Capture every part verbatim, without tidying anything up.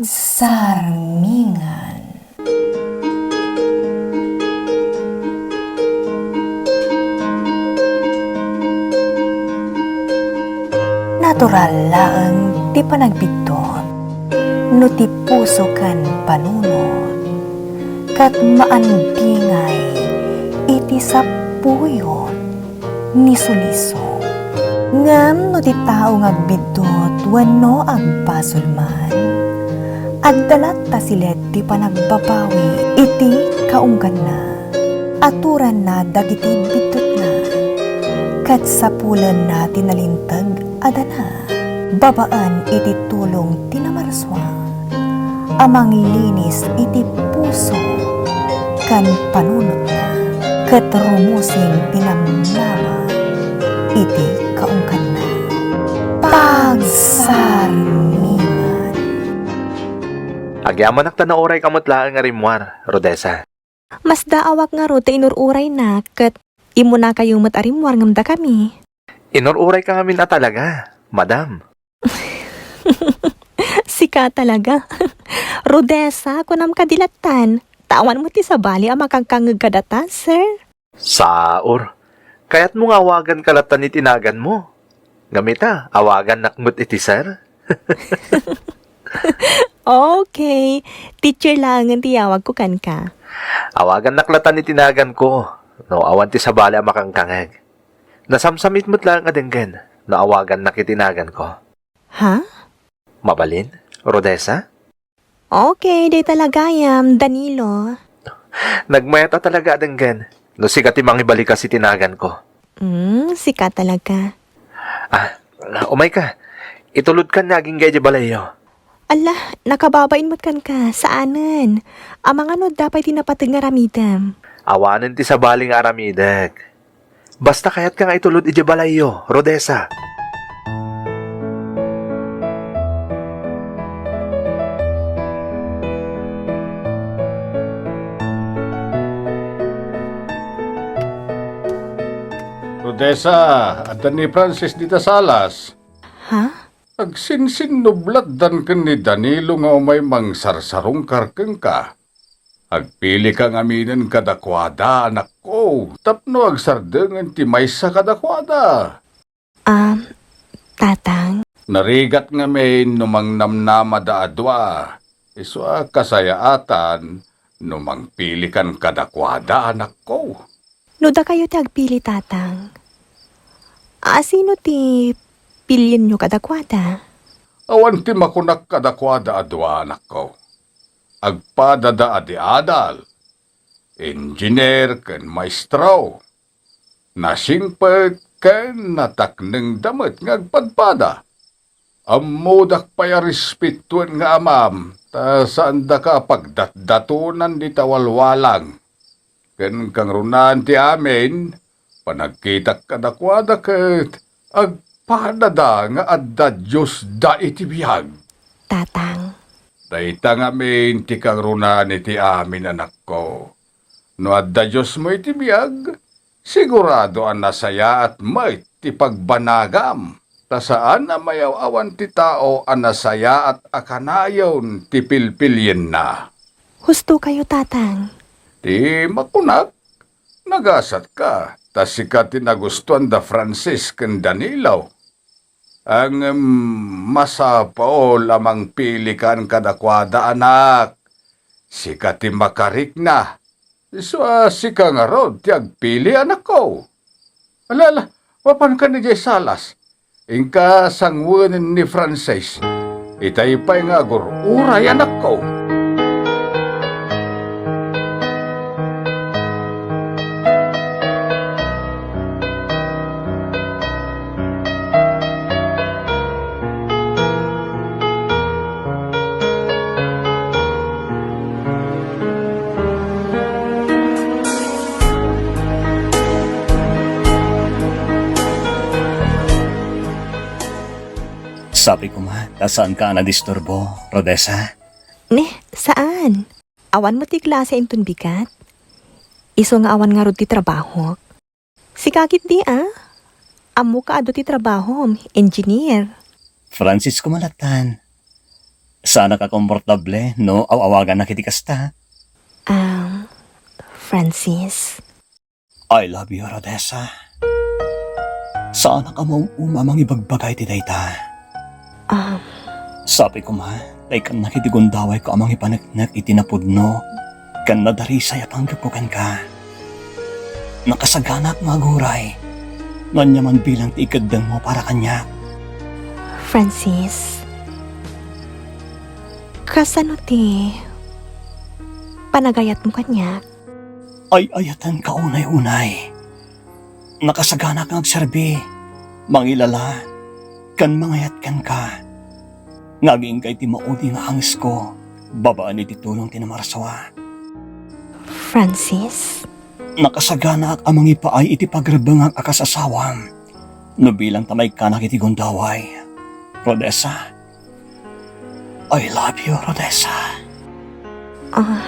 Pagsarmingan. Natural laeng ti panagbiddut no ti puso ken panunot, ket maandingay iti sapuyot ni suliso. Ngem no ti tao nga agbiddut wenno agbasol man, adda latta silet ti panagbabawi iti kaungganna. Aturanna dagiti biddutna, ket sapulenna ti nalinteg a dana babaen iti tulong ti Namarsua a manglinis iti puso ken panunotna, ket rumusing ti namnama iti kaungganna. Pagsarmingan. Agyamanak ta nauray ka met laeng a rimmuar, Rodessa. Masdaawak ngarud ta inur-uraynak ket immunakayo met a rimmuar ngem dakami. Inur-uray ka ngamin a talaga, madam. Sika talaga. Rodessa, kunam kadi lattan, ta awan met ti sabali a makangkangeg kadata, sir. Saor. Kayatmo nga awaganka lattan iti naganmo? Ngem ita, awagannak met iti sir? Okay. Teacher laengen ti yawagko kenka. Awagannak lattan iti naganko, no awan ti sabali a makangkangeg. Nasamsamit met laeng a denggen no awagannak iti naganko. Ha? Mabalin, Rodessa? Okay, dayta la gayam, Danilo. Nagmayat a talaga a denggen no sika ti mangibalikas iti naganko. Hmm, sika talaga. Ah, umayka. Itulodkan nga agingga idiay balayyo. Ala, nakababain met kenka, saanen. Amangan no adda pay ti napateg nga aramidem. Awanen ti sabali nga aramidek. Basta kayatka nga itulod idiay balayyo, Rodessa. Rodessa, adda ni Francis dita salas. Ha? Agsinsinnublatdan ken ni Danilo nga umay mangsarsarungkar kenka. Agpilika ngaminen kadakuada, anakko, tapno agsardengen ti maysa kadakuada. Um, Tatang? Narigat ngamin no mangnamnamada a dua, isu a kasayaatan no mangpilikan kadakuada, anakko. No dakayo ti agpili, Tatang, a, sino ti pilienyo kadakuada? Awan ti makunak kadakuada a dua, anakko. Agpadada a di adal, engineer ken maestro. Nasingpet ken nataknengda met nga agpadpada. Ammodak pay a respetuen nga amam, ta saandaka a pagdatdatonan dita walwalang. Ken kangrunaan ti amin, panagkitak kadakuada ket agpadada nga adda Diosda iti biag. Tatang. Dayta ngamin ti kangrunaan iti amin, anakko. No adda Diosmo iti biag, sigurado a nasayaat met ti pagbanagam, ta saan a mayaw-awan ti tao a nasayaat a kanayon ti pilpilienna. Husto kayo, Tatang. Ti makunak, nagasatka, ta sika ti nagustuan da Francis ken Danilo. Ngem masapul a mangpilikan kadakuada, anak. Sika ti makarikna. Isu a sika ngarud ti agpili, anakko. Ala, ala, mapanka idiay salas. Inka sanguen ni Francis. Itay pay nga agur-uray, anakko. Sapay koma, ta saanka a nadisturbo, Rodessa? Ne, saan. Awan met ti klase inton bigat. Isu nga awan ngarud ti trabahok. Sika ketdi a? Ammok a adu ti trabahom, engineer. Francis koma lattan. Saanak a komportable no aw-awagannak iti kasta. Um, Francis. I love you, Rodessa. Saanak a maum-uma a mangibagbaga iti dayta. Um. Sapay koma, ta ikkannak iti gundawayko a mangipaneknek iti napudno ken nadarisay a panggepko kenka. Nakasaganaak nga aguray no ania man bilang ti ikeddengmo para kaniak. Francis, kasano ti panagayatmo kaniak? Ay-ayatenka unay-unay. Nakasaganaak nga agserbi, mangilala, ken mangayat kenka. Nga agingga iti maudi nga angesko babaen iti tulong ti Namarsua. Francis? Nakasaganaak a mangipaay iti pagrebengak a kas asawam no bilang ta maikkanak iti gundaway. Rodessa, I love you, Rodessa. Ah,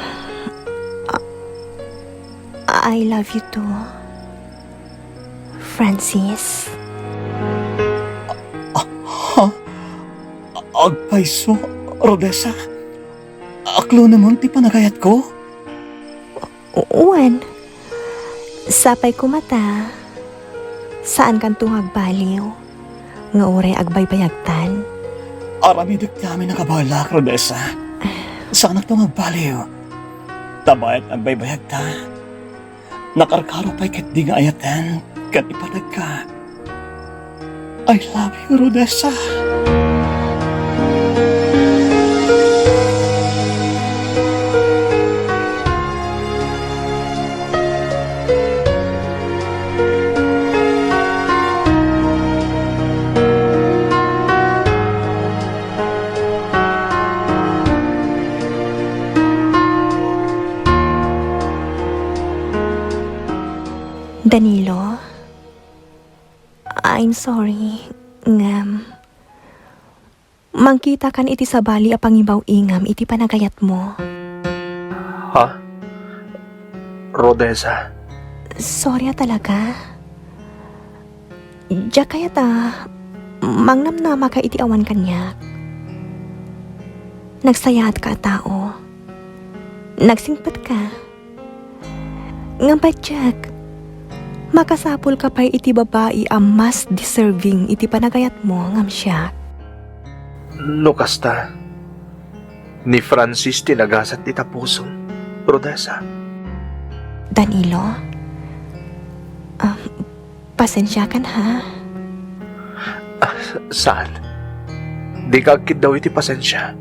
ah, I love you too, Francis. Ah, ha? Agpayso, Rodessa? Aklonemon ti panagayatko? U-, wen. Sapay koma ta, saankanto nga agbaliw nga uray agbaybayagtan. Aramidek ti amin a kabaelak, Rodessa. Saanakto nga agbaliw. Ta bayat agbaybayagta, nakarkaro pay ketdi nga ayaten ken ipadagka. I love you, Rodessa. Danilo, I'm sorry, ngem mangkitakan iti sabali a pangibaw-ingam iti panagayatmo. Ha? Rodessa? Sorry a talaga. Diak kayat a mangnamnamaka iti awan kaniak. Nagsayaatka a tao. Nagsingpetka. Ngem pay diak, makasapulka pay iti babai a mas deserving iti panagayatmo ngem siak. No kasta, ni Francis ti nagasat ita pusom, Rodessa. Danilo, um, pasensiakan, ha? Ah, saan? Dika agkiddaw iti pasensia.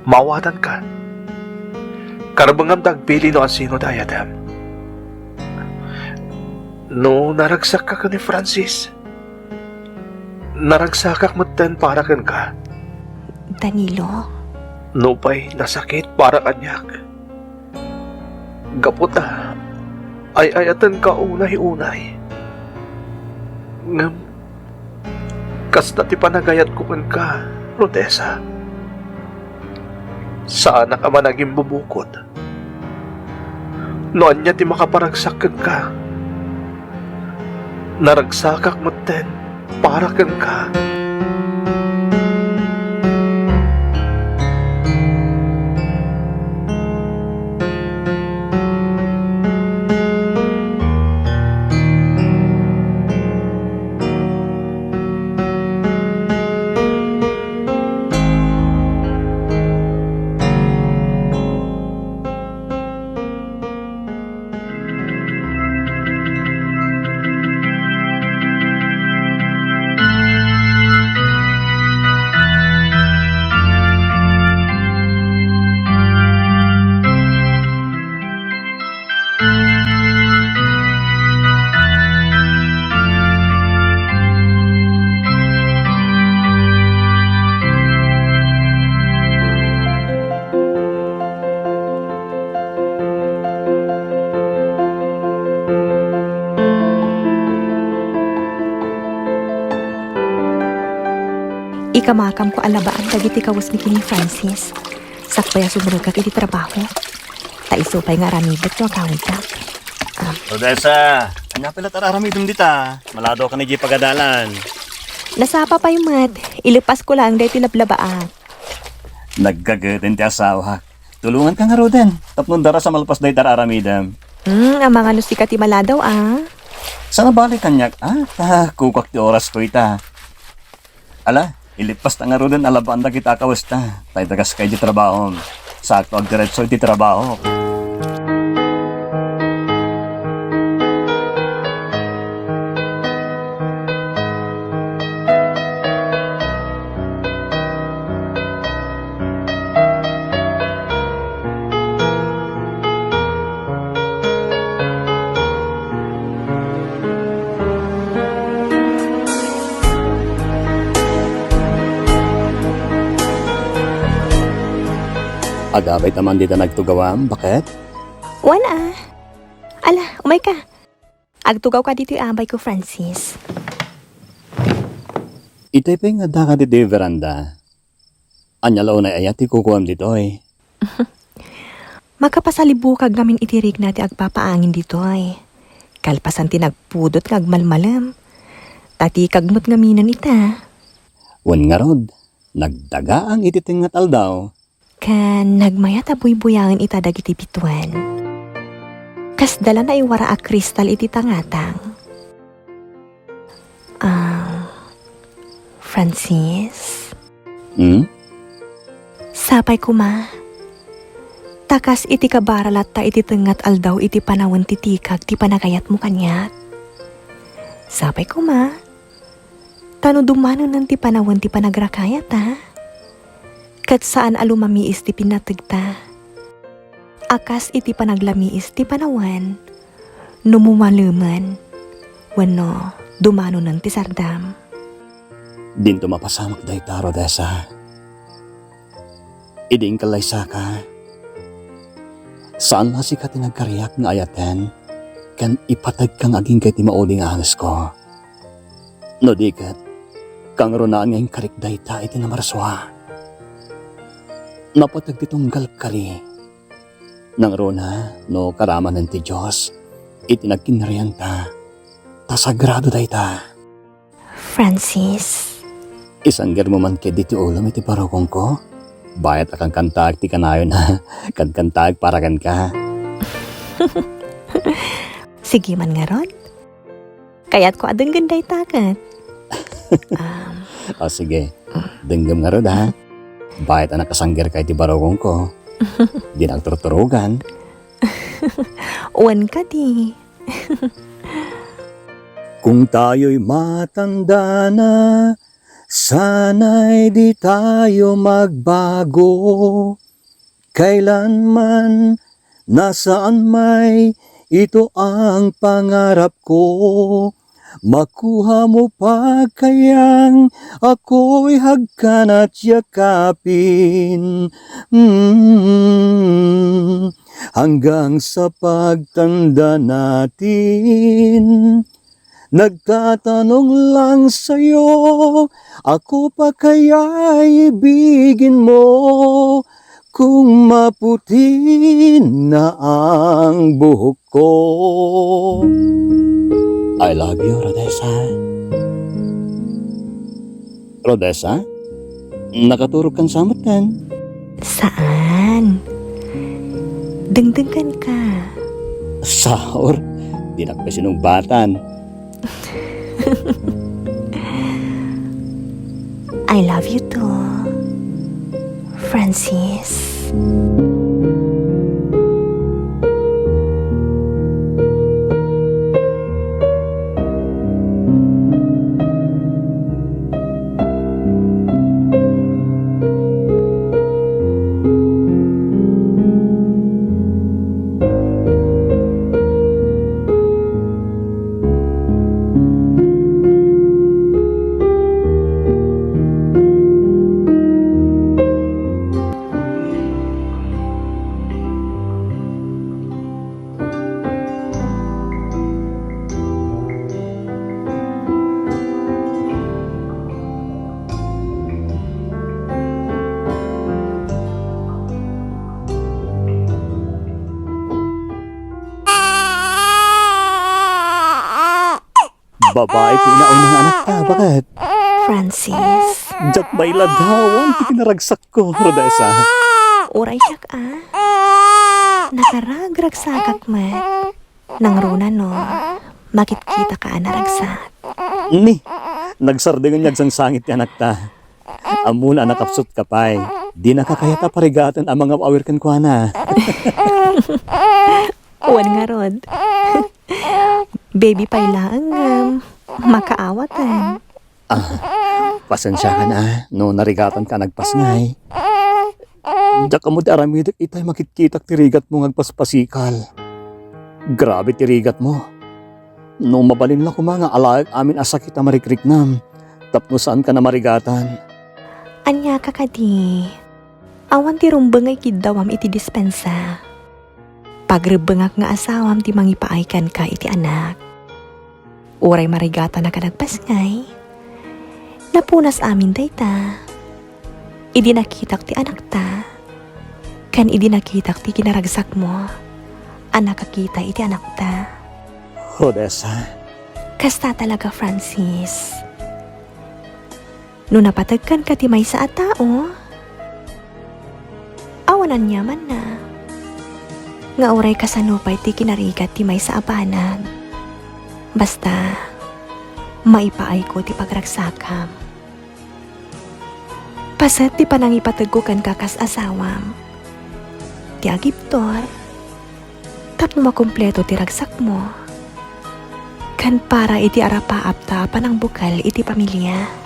Maawatanka. Karbengam ta agpili no asino ti ayatem. No naragsakka ken ni Francis, naragsakak metten para kenka. Danilo? Nupay nasakit para kaniak. Gapu ta ay-ayatenka unay-unay. Ngem kasta ti panagayatko kenka, Rodessa. Saanak a managimbubukod. No ania ti makaparagsak kenka, naragsakak metten para kenka. Ikamakamko a labaan dagiti kawesmi ken ni Francis. Sakbay a sumrekak iti trabaho. Ta isu pay nga aramidek no agawiddak. Ah. Rodessa, ania pay la ti ar-aramidem dita? Malado ka ni di pagadalan. Nasapa pay met, ilepasko laeng daytoy lablabaak. Naggageten ti asawak. Tulonganka ngaruden tapno daras a malpas dayta aramidem. Hmm, amangan no sika ti maladaw, a? Saan a bale kaniak, a? Ta kukuak ti orasko ita. Ala, ilippasta ngaruden a labaan dagita a kawesta. Tay dagas kay ti trabahom. Sakto agdiretso iti trabaho. Agabay ta man dita nagtugawam, baket? Wen a. Ala, umayka. Agtugawka ditoy a, Baiko Francis. Itay pay nga addaka ditoy veranda. Ania la unay aya ti kukuam ditoy? Makapasalibukag ngamin iti rigna ti agpapaangin ditoy. Kalpasan ti nagpudot nga agmalmalem. Ta tikag met ngaminen ita. Wen ngarud, nagdagaang iti tengnga aldaw. Ken nagmayat a buybuyaen ita dagiti bituen. Kasda la naiwara a kristal iti tangatang. Ah, Francis? Hmm? Sapay koma. Ta kas iti kabara latta iti tengnga aldaw iti panawen ti tikag ti panagayatmo kaniak. Sapay koma. Ta no dumanonen ti panawen ti panagrakayata, ket saan a lumamiis ti pinategta. A kas iti panaglamiis ti panawen, no mumalemen, wenno dumanonen ti sardam. Dinto mapasamak dayta, Rodessa. Idi inkallaysaka, saan a sika ti nagkariak nga ayaten ken ipategka nga agingga iti maudi nga angesko. No di ket, kangrunaan nga inkarik dayta iti namarsua. Napateg ti tunggal kari. Nangruna no karamanen ti Dios iti nagkinarianta, ta sagrado dayta. Francis. Isanggermo man ketdi ti ulom iti barukongko, bayat a kankantaak ti kanayon a kankantaak para kenka. Sige man ngarud. Kayatko a denggen dayta ket. Um, O, sige. Denggem ngarud, ha? Bayat a nakasanggerka iti barukongko. Dinak turturogan. Wen kadi. Kung tayo'y matanda na, sana'y di tayo magbago. Kailanman, nasaan may, ito ang pangarap ko. Makuha mo pa kayang ako'y hagkan at yakapin? Mm, hanggang sa pagtanda natin, nagtatanong lang sa'yo, ako pa kaya ibigin mo kung maputi na ang buhok ko? I love you, Rodessa. Rodessa? Nakaturogkan sa metten? Saan? Dengdenggenka. Saor, dinak pay sinungbatan. I love you too, Francis. Babae ti inaunang anakta, baket? Francis. Diak mailadawan ti kinaragsakko, Rodessa. Uray siak a. Nakaragragsakak met. Nangruna no, makitkitaka a naragsak. Ni, nagsardeng nga agsangsangit ti anakta. Ammona a nakapsutka pay. Dinaka kayat a parigaten a mangaw-awir kenkuana. Wen ngarud. Baby pay laeng ngem, makaawaten. Ah, pasensiakan a, no narigatanka a nagpasngay. Diak ammo ti aramidek itay makitkitak ti rigatmo nga agpaspasikal. Grabe ti rigatmo. No mabalin la koma nga alaek amin a sakit a marikriknam, tapno saanka a marigatan. Ania ka kadi? Awan ti rumbeng nga ikiddawam iti dispensa. Pagrebbengak nga asawam ti mangipaay kenka iti anak. Uray marigatanaka a nagpasngay, napunas amin dayta. Idi nakitak ti anakta, ken idi nakitak ti kinaragsakmo a nakakita iti anakta. Rodessa. Kasta talaga, Francis. No napategkan ka ti maysa a tao, awan aniamanna, nga uray kasano pay ti kinarigat ti maysa a banag, basta maipaayko ti pagragsakam. Paset ti panangipategko kenka kas asawam, ti agibtur, tapno makumpleto ti ragsakmo, ken para iti arapaapta a panangbukel iti pamilia.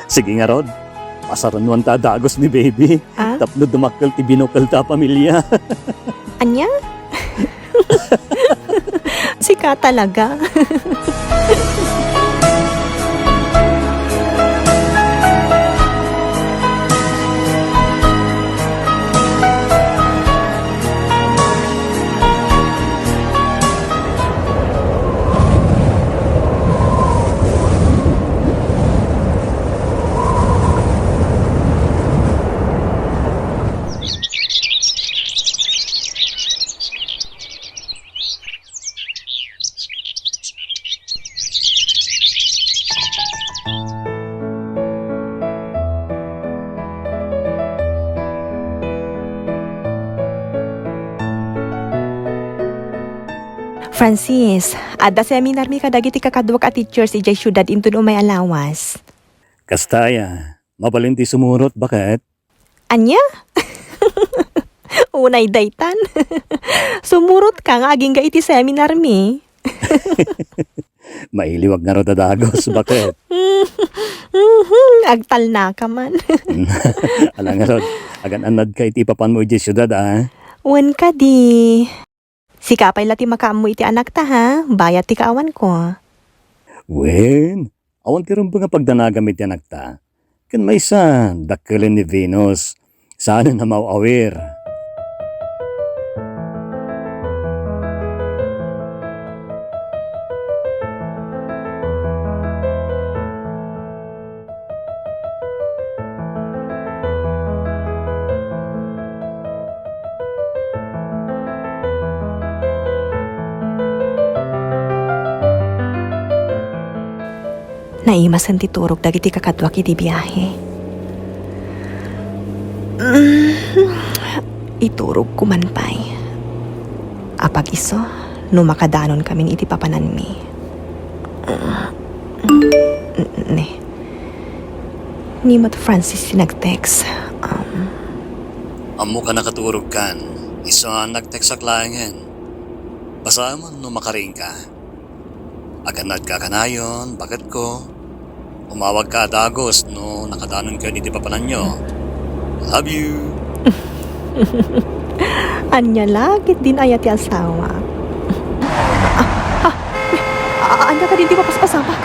Sige ngarud, pasarunoanta a dagus ni baby, ah? Tapno dumakkel ti binukelta a pamilia. Ania? Sika talaga. Francis, adda seminarmi kadagiti kakaduak a teachers idiay siudad inton umay a lawas. Kasta aya, mabalin ti sumurot, baket? Ania? Unay daytan. Sumurotka nga agingga iti seminarmi. Mailiwak ngarud a dagus, baket? Mhm, agtalnaka man. Ala ngarud, agan-annadka iti ipapanmo idiay siudad, a? Wen kadi. Sika pay la ti makaammo iti anakta, ha? Bayat ti kaawanko. Wen, awan ti rumbeng a pagdanagam iti anakta. Ken maysa, dakkelen ni Venus. Saanen a maw-awir. Naimasen ti turog dagiti kakaduak iti biahe. Iturogko man pay. Apag-isu, no makadanon kamin iti papananmi. N-, ne. Ni met Francis ti nag-text. Um, Ammoka nakaturogkan. Isu a nag-textak laengen. Basaem no makariingka. Agannadka kanayon, baketko. Umawagka a dagus no nakadanonkayon iti papananyo. Love you! Ania la ketdin aya ti asawa? Ah, ah, ah, ania kadin ti mapaspasamak?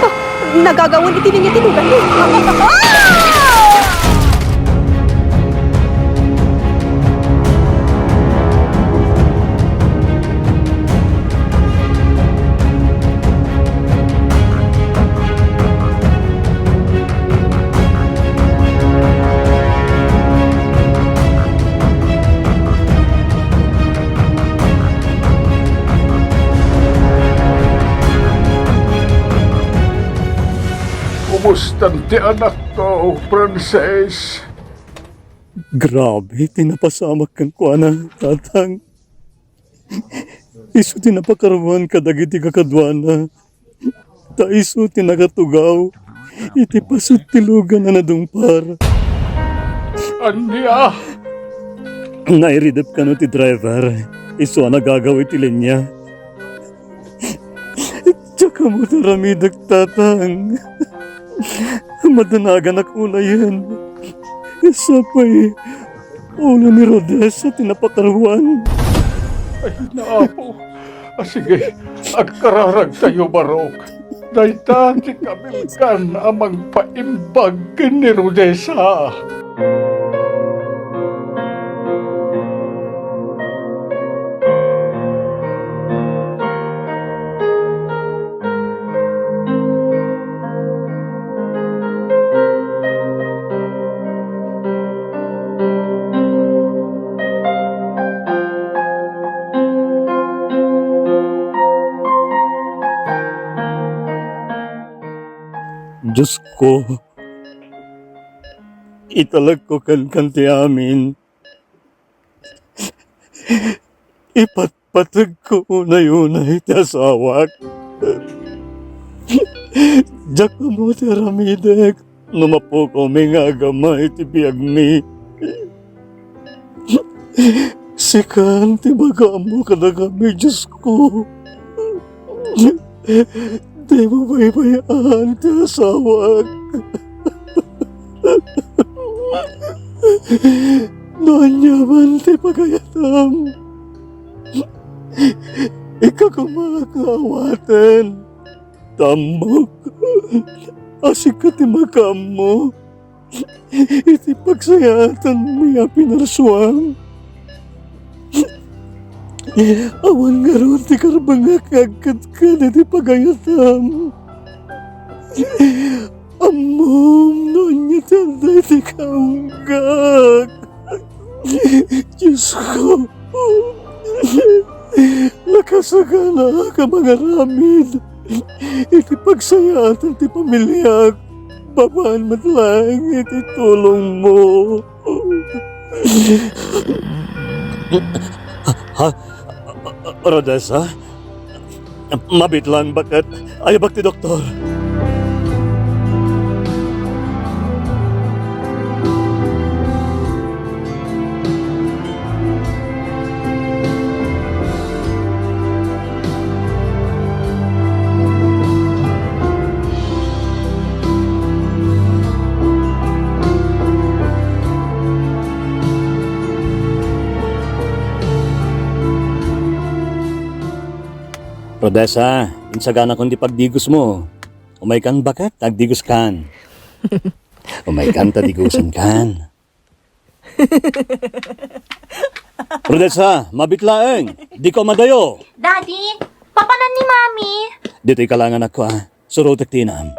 Ah, nagagawan iti linia ti lugan, eh. Ah! O Mustan ti anakko, Frances. Grabe ti napasamak kenkuana, Tatang. Isu ti napakaruan kadagiti kakaduana. Ta isu ti nakatugaw iti paset ti lugan a nadungpar. Ania? Nairidep kano ti driver. Isu a nagagaw iti linia. Diak ammo ti aramidek, Tatang. Madanaganak ulayen. Sapay ulo ni Rodessa ti napakaruan. Ay, Apo. A, sige, agkararagtayo, Barok. Dayta ti kabilkan a mangpaimbag ken ni Rodessa. Diosko, italekko kenka ti amin. Ipatpategko unay-unay ti asawak. Diak ammo ti aramidek no mapukawmi nga agama iti biagmi. Sikan ti makaammo kadagami, Diosko. Dimo baybay-an ti asawak. No aniaman ti pagayatam, ikkakumak nga awaten. Ta ammok a sika ti makaammo iti pagsayaatanmi a pinarsuam. Awan ngarud ti karbengngek nga agkedked iti pagayatam. Ammom no ania ti adda iti kaunggak. Diosko, nakasaganaak a mangaramid iti pagsayaatan ti pamiliak babaen met laeng iti tulongmo. Ha? Rodessa? Mabitlang baket. Ayabak ti doktor. Rodessa, insaganakon ti pagdigosmo. Umaykan baket, agdigoskan. Umaykan ta digosenkan. Rodessa, mabit laeng. Dika madayo. Daddy, papanan ni Mami? Ditoy kalangan ako, ah. Surotek ti inam.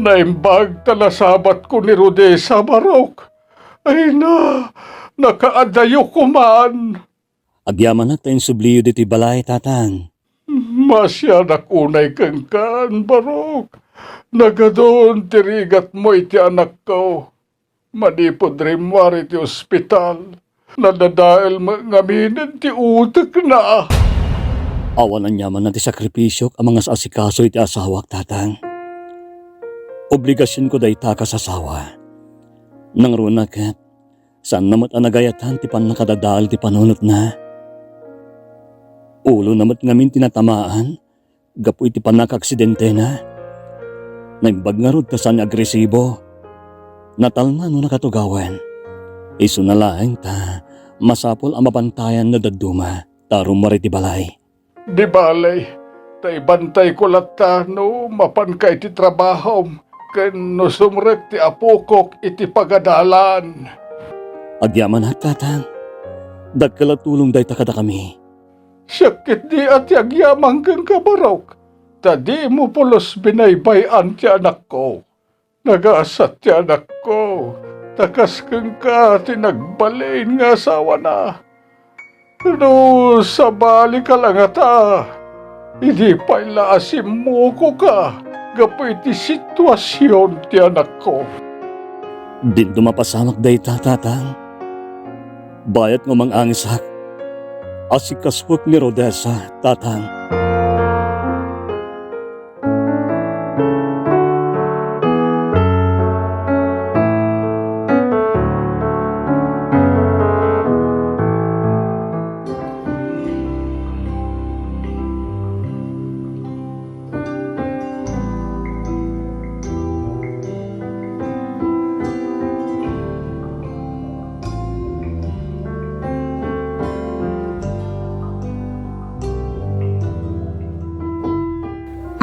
Naimbag ta nasabatko ni Rodessa, Barok. Ay na, nakaadayo koman. Agyamanak ta insubliyo ditoy balay, Tatang. Masianak unay kenkan, Barok. Nagadun ti rigatmo iti anakko. Manipud rimmuar iti ospital, nadadael met ngaminen ti utekna. Awan aniaman ti sakripisiok a mangas-asikaso iti asawak, Tatang. Obligasionko dayta kas asawa. Nangruna ket, saanna met a nagayatan ti pannakadadael ti panunotna. Ulona met ngamin ti natamaan gapu iti pannakaaksidentena. Naimbag ngarud ta saan nga agresibo. Natalna no nakatugawen. Isuna laeng ta masapul a mabantayan no dadduma ta rummuar iti balay. Di bale, ta ibantayko latta no mapanka iti trabahom ken no sumrek ti apokok iti pagadalan. Agyamanak, Tatang. Dakkel a tulong dayta kadakami. Siak ketdi a ti agyaman kenka, Barok, ta dimo pulos binaybay-an ti anakko. Nagasat ti anakko, ta kas kenka ti nagbalin nga asawana. No sabalika la ngata, idi pay la a simmukoka gapu iti situasion ti anakko. Dinto mapasamak dayta, Tatang. Bayat nga umang-angesak, asikasuek ni Rodessa, Tatang.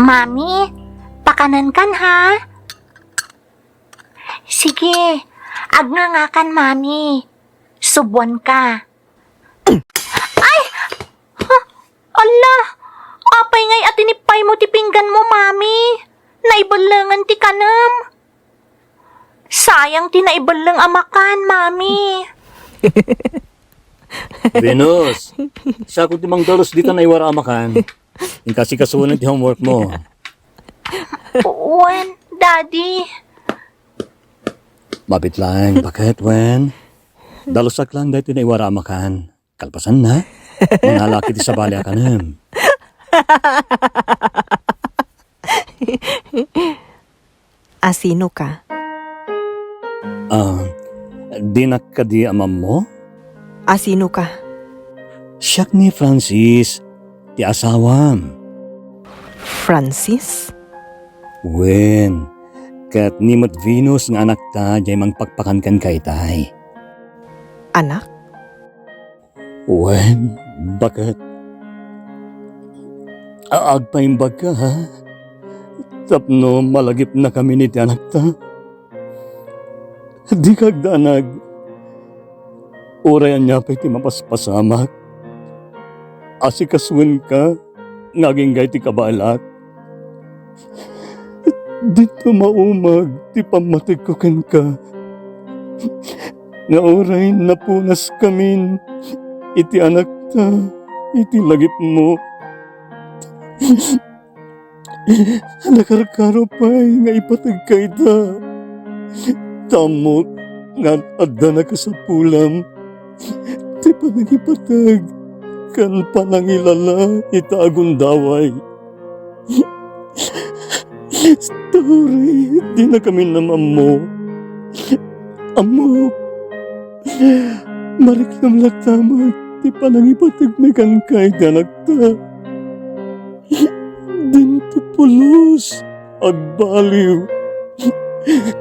Mami, pakanenkan ha? Sige, agngangakan, Mami. Subuanka. Ay! Ha? Ala! Apay ngay a tinipaymo ti pingganmo, Mami? Naibellengen ti kanem. Sayang ti naibelleng a makan, Mami. Venus, siakon ti mangdalus dita naiwara a makan. Inkasikasuan ti homeworkmo. Wen, Daddy. Mabit laeng, baket, wen? Dalusak laeng daytoy naiwara a makan. Kalpasanna, mangalaki ti sabali a kanem. Asinoka? Ah, dinak kadi a maammo? Asinoka? Siak ni Francis, ti asawam. Francis? Wen, ket ni met Venus nga anakta diay mangpakpakan kenka itay. Anak? Wen, baket. A-, agpaimbagka, ha? Tapno malagipnakami iti anakta. Dika agdanag. Uray ania pay ti mapaspasamak, asikasuenka nga agingga iti kabaelak. Dinto maumag ti pammategko kenka, nga uray napunaskamin iti anakta iti lagipmo, nakarkaro pay nga ipateg kayta. Ta ammok nga adda nakasapulam ti panangipateg ken panangilala ita a gundaway. Ta uray dinakami nam-ammo, ammok, marikrem latta met ti panangipategmi kenka iti anakta. Dinto pulos agbaliw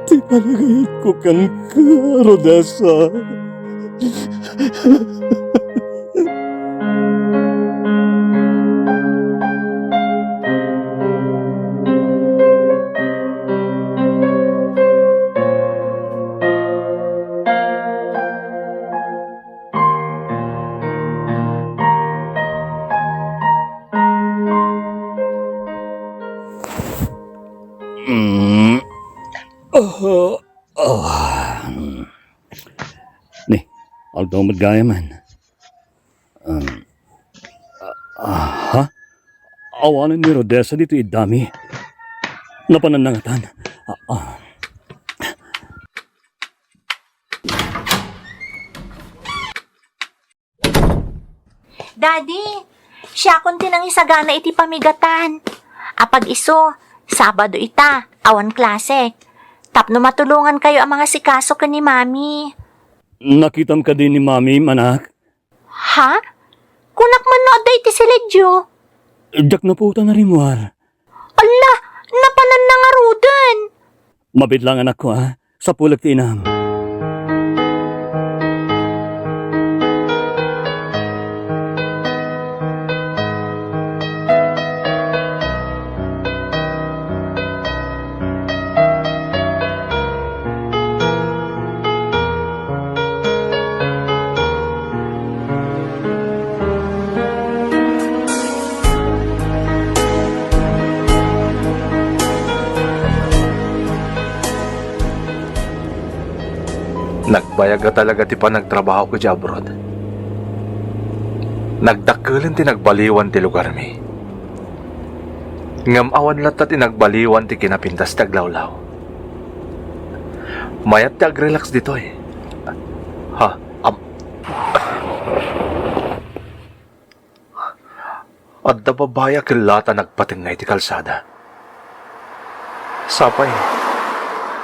ti panagayatko kenka, Rodessa. Mm. Oh, oh. Ni, aldaw met gayam. Um, ah, ha? Awanen ni Rodessa ditoy iddami. Napananna ngatan. Ah, ah. Daddy, siakon ti nangisagana iti pamigatan. Apag isu, Sabado ita, awan klase. Tapno matulongankayo a mangasikaso ken ni Mami. Nakitam kadi ni Mami, anak? Ha? Kunak man no adda iti siledyo. Diak napuotan a rimmuar. Alla, napananna ngaruden. Mabit lang, anakko, a. Sapulek ti inam. Nagbayag a talaga ti panagtrabahok idiay abroad. Nagdakkelen ti nagbaliwan ti lugarmi. Ngem awan latta ti nagbaliwan ti kinapintas ti aglawlaw. Mayat ti agrelax ditoy. Ha, am-, Adda babai a kellat a nagpatengngay ti kalsada. Sapay,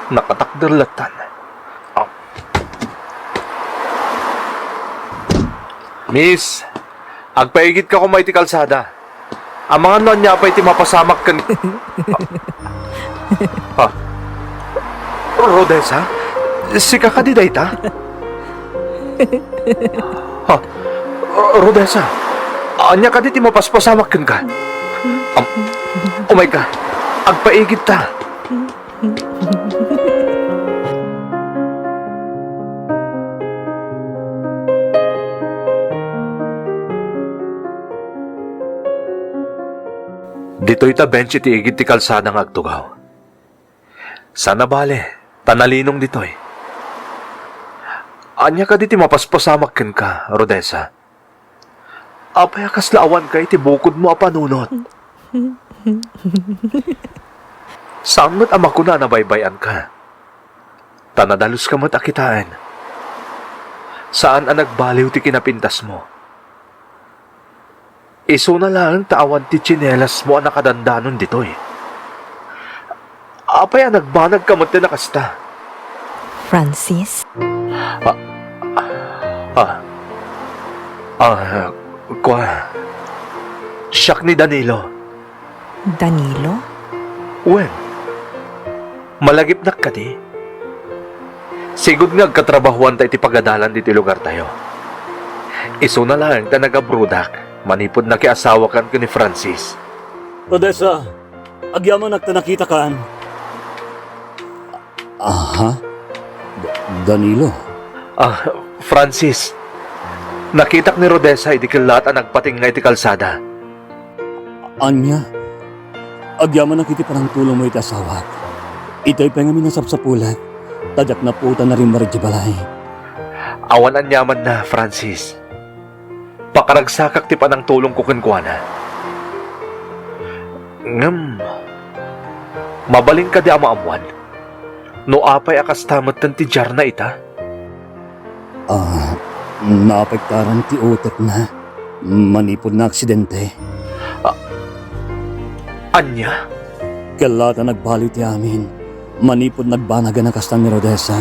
nakatakder lattan. Ah. Miss, agpaigitka koma iti kalsada. Amangan no ania pay ti mapasamak ken... Ha? Rodessa? Sika kadi dayta? Ha? Rodessa? Ania kadi ti mapaspasamak kenka? Am-, umayka. Agpaigidta. Ditoy ta bench iti igid ti kalsada nga agtugaw. Saan a bale, ta nalinong ditoy. Ania kadi ti mapaspasamak kenka, Rodessa? Apay a kasla awanka iti bukodmo a panunot? Saan met a makuna a nabaybay-anka. Ta nadaluska met a kitaen. Saan a nagbaliw ti kinapintasmo. Isuna laeng ta awan ti tsinelasmo a nakadandanon ditoy. Apay a nagbanagka met a kasta? Francis? Ah, ah, ah, kua, siak ni Danilo. Danilo? Wen, malagipnak kadi? Sigud nga agkatrabahuanta iti pagadalan ditoy lugartayo. Isuna laeng ta nagabrodak manipud nakiasawakan ken ni Francis. Rodessa, agyamanak ta nakitakan. Aha? Da-, Danilo? Ah, Francis, nakitak ni Rodessa idi kellat a nagpatengngay iti kalsada. Ania? Agyamanak iti panangtulongmo iti asawak. Itay pay ngamin a sapsapulat, ta diak naputan a rimmar idiay balay. Awan aniamanna, Francis. Pakaragsakak ti panangtulongko kenkuana. Ngem, mabalin kadi a maammuan no apay a kasta metten ti diarna ita? Ah, naapektaran ti utekna manipud naaksidente. Ah, ania? Kellat a nagbaliw ti amin manipud nagbanagan a kasta ni Rodessa.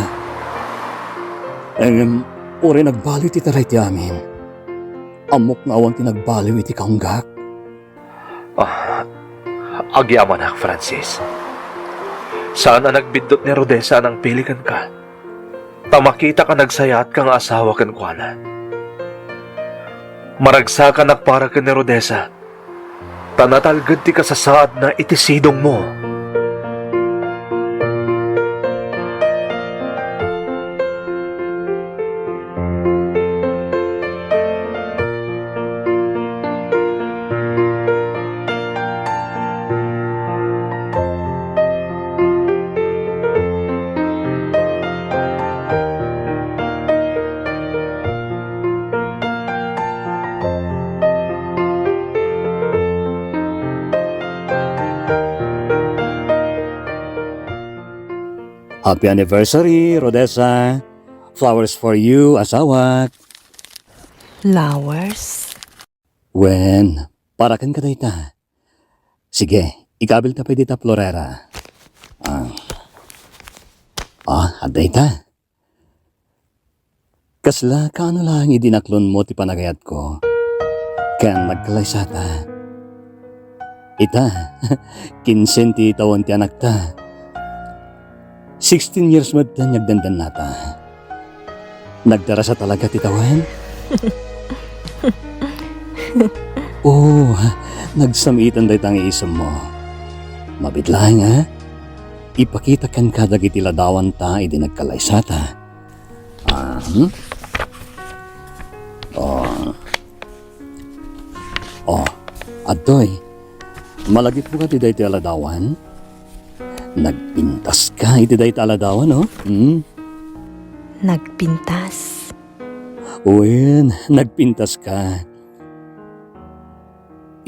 Ngem, uray nagbaliw ti taray ti amin, ammok nga awan ti nagbaliw iti kaunggak. Ah, agyamanak, Francis. Saan a nagbiddut ni Rodessa a nangpili kenka, ta makitak a nagsayaatka nga asawa kenkuana. Maragsakanak para ken ni Rodessa, ta natalged ti kasasaadna iti sidongmo. Happy anniversary, Rodessa. Flowers for you, asawak. Flowers? Wen, para kenka dayta. Sige, ikabilta pay dita florera. Ah. Ah, adda ita. Kasla kaano laeng idi naklonmo ti panagayatko ken nagkallaysata. Ita, kinsen ti tawen ti anakta. Sixteen years metten nga agdendennata. Nagdarasa talaga ti tawen? Oh, nagsamitan dayta nga isemmo. Mabiit laeng, ha? Ipakita kenka dagiti ladawanta idi nagkallaysata. Ah, hmm? Oh. Oh, adtoy. Malagipmo kadi daytoy a ladawan? Nagpintaska iti dayta a ladawan, oh. Hmm? nagpintas. Wen, nagpintaska.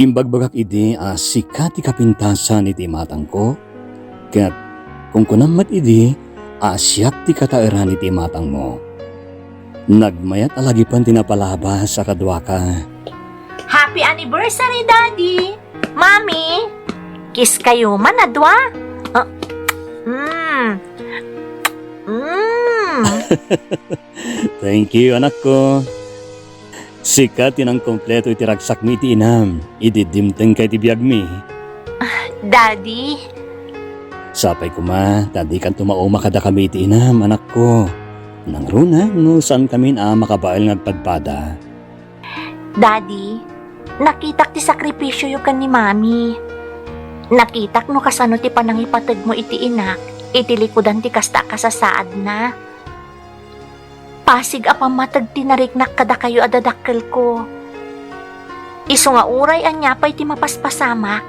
Imbagbagak idi a sika ti kapintasan iti imatangko, ket kunkunam met idi a siak ti kataeran iti imatangmo. Nagmayat a lagipen ti napalabas a kaduaka. Happy anniversary, Daddy! Mommy! Kiss kayo man a dua? Ah, mm. Mm. Thank you, anakko. Sika ti nangkompleto iti ragsakmi iti inam idi dimtengka iti biagmi. Ah, Daddy. Sapay koma ta dikanto mauma kadakami iti inam, anakko. Nangruna no saankamin a makabael nga agpadpada. Daddy, nakitak ti sakripisioyo ken ni Mami. Nakitak no kasano ti panangipategmo iti inak iti likudan ti kasta a kasasaadna. Pasig a pammateg ti nariknak kadakayo a dadakkelko. Isu nga uray ania pay ti mapaspasamak,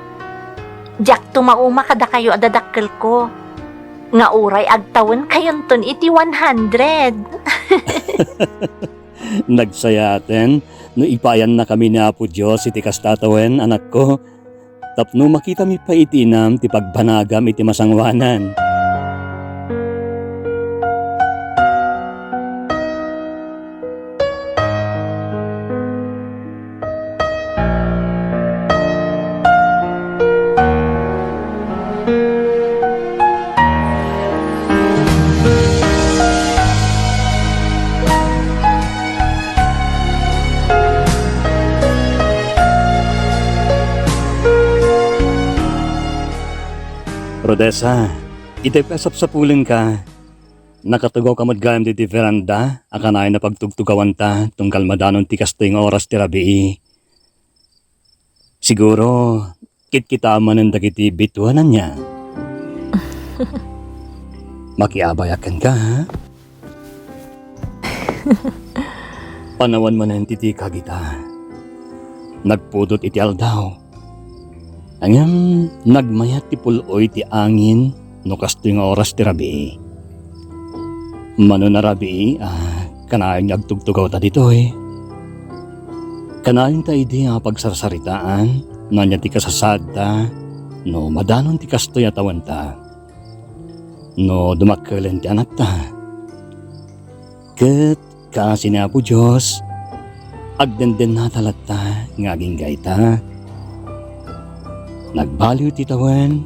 diakto mauma kadakayo a dadakkelko, nga uray agtawenkayonton iti one hundred. Nagsayaaten no ipayannakami ni Apo Dios iti kasta a tawen, anakko, tapno makitami pay iti inam ti pagbanagam iti masangoanan. Rodessa, itay pay a sapsapulenka, nakatugawka met gayam ditoy veranda a kanayon a pagtugtugawanta tunggal madanon ti kastoy nga oras ti rabii. Siguro, kitkitaem manen dagiti bituan, ania? Makiabayak kenka, ha? Panawen manen ti dika agita. Nagpudot iti aldaw. Ngem nagmayat ti pul-oy ti angin no kastoy nga oras ti rabii. Mano a rabii a kanayon nga agtugtugawta ditoy. Kanayonta idi a pagsarsaritaan no ania ti kasasaadta no madanon ti kastoy a tawenta. No dumakkelen ti anakta. Ket kaasi ni Apo Dios, agdendennata latta nga agingga ita. Nagbaliw ti tawen,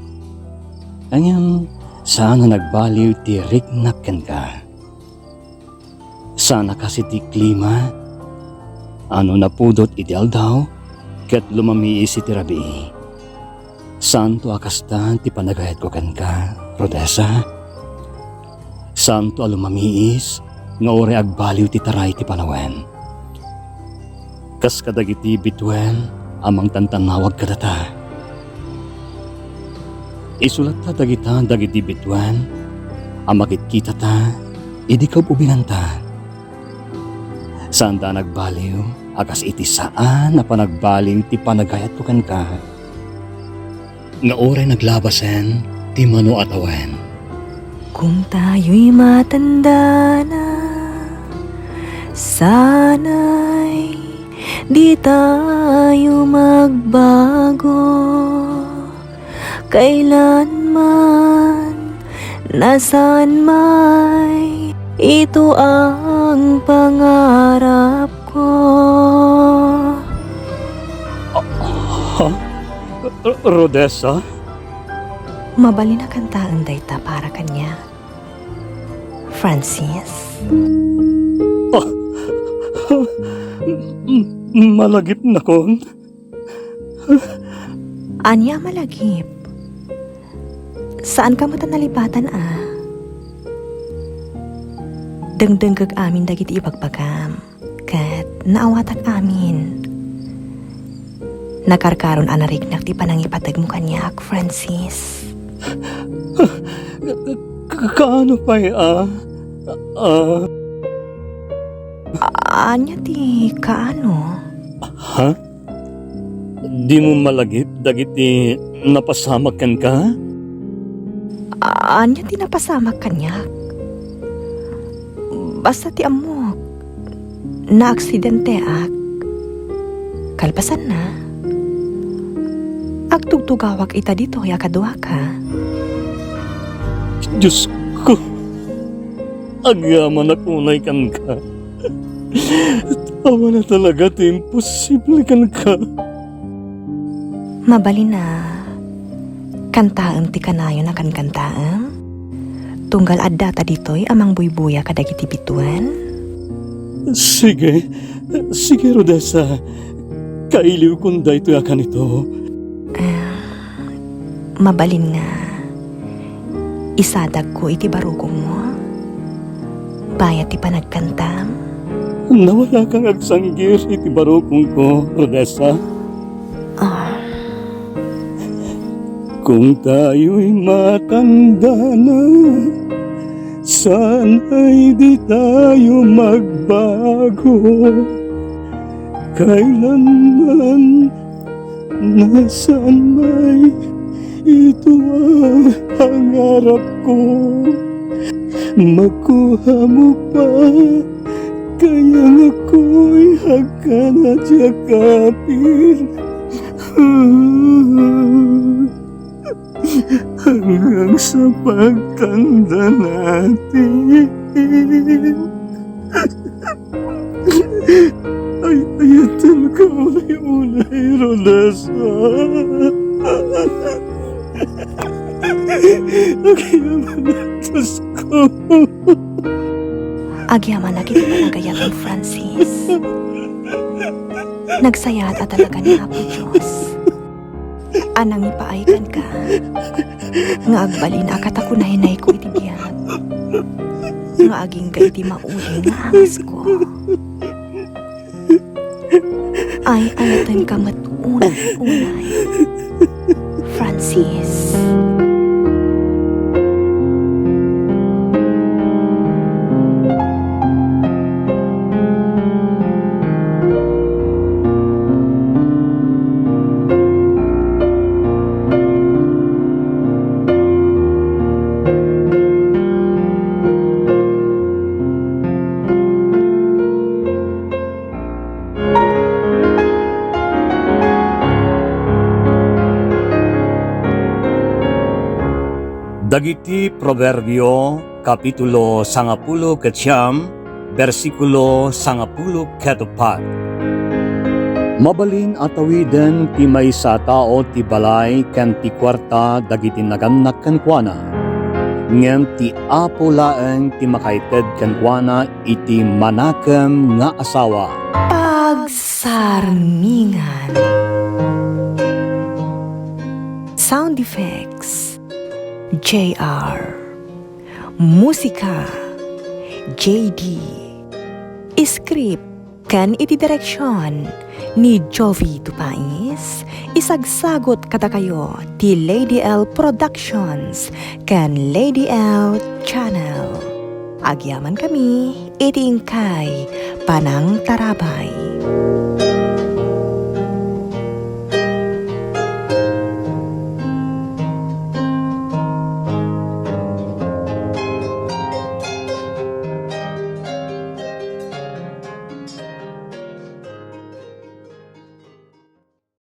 ngem saan a nagbaliw ti riknak kenka. Saan a kas iti klima a no napudot iti aldaw ket lumamiis iti rabii. Saanto a kasta ti panagayatko kenka, Rodessa. Saanto a lumamiis nga uray agbaliw ti taray ti panawen. Kas kadagiti bituen a mangtantannawag kadata. Isu latta dagita dagiti bituen a makitkitata idi kaub-ubinganta. Saanda a nagbaliw a kas iti saan a panagbaliw ti panagayatko kenka, nga uray naglabasen ti mano a tawen. Kung tayo'y matanda na, sana'y di tayo magbago. Kailanman, nasaan may ito ang pangarap ko. Ha? R-, Rodessa? Mabalin a kantaen dayta para kaniak, Francis. Ah! M-, m-, malagipnakon. Ania a malagip? Saanka met a nalipatan a. Dengdengngeg amin dagiti ibagbagam, ket naawatak amin. Nakarkaron a nariknak ti panangipategmo kaniak, Francis. Ka-, kaano pay a, a? Ania ti kaano? Ha? Dimo malagip dagiti napasamak kenka? Ania ti napasamak kaniak? Basta ti ammok, naaksidenteak. Kalpasanna, agtugtugawak ita ditoy a kaduaka. Diosko, agyamanak unay kenka. Awan a talaga ti imposible kenka. Mabalin a kantaem ti kanayon a kankantaem, tunggal addata ditoy a mangbuybuya kadagiti bituen? Sige, sige, Rodessa. Kailiwkon daytoy a kanito. Ah, mabalin nga isadagko iti barukongmo, bayat ti panagkantam? Nawalakang agsanggir iti barukongko, Rodessa. Ah. Kung tayo'y matanda na, sana'y di tayo magbago. Kailanman Nasaan may ito ang pangarap ko? Makuha mo pa kaya nga ako'y agkan a tiyakapin? Hanggang sa pagtanda natin. Ay, ayaten ka unay-unay, Rodessa. Agyamanak, Diosko. Agyamanak iti panagayatmo, Francis. Nagsayaat a talaga ni Apo Dios a nangipaay kenka, nga agbalin a katakunaynayko iti biag, nga agingga iti mauli nga angasko. Ay-ayatenka met unay-unay, Francis. Dagiti Proverbio, kapitulo sangapulo ket siam, bersikulo sangapulo ket uppat. Mabalin a tawiden ti maysa a tao ti balay ken ti kuarta dagiti nagannak kenkuana, ngem ti Apo laeng ti makaited kenkuana iti manakem nga asawa. Pagsarmingan. Sound effects, J R. Musika, J D. Script ken iti direksion ni Jovi Tupais, isagsagut kadakayo ti Lady L Productions ken Lady L Channel. Agyamankami iti inkay panangtarabay.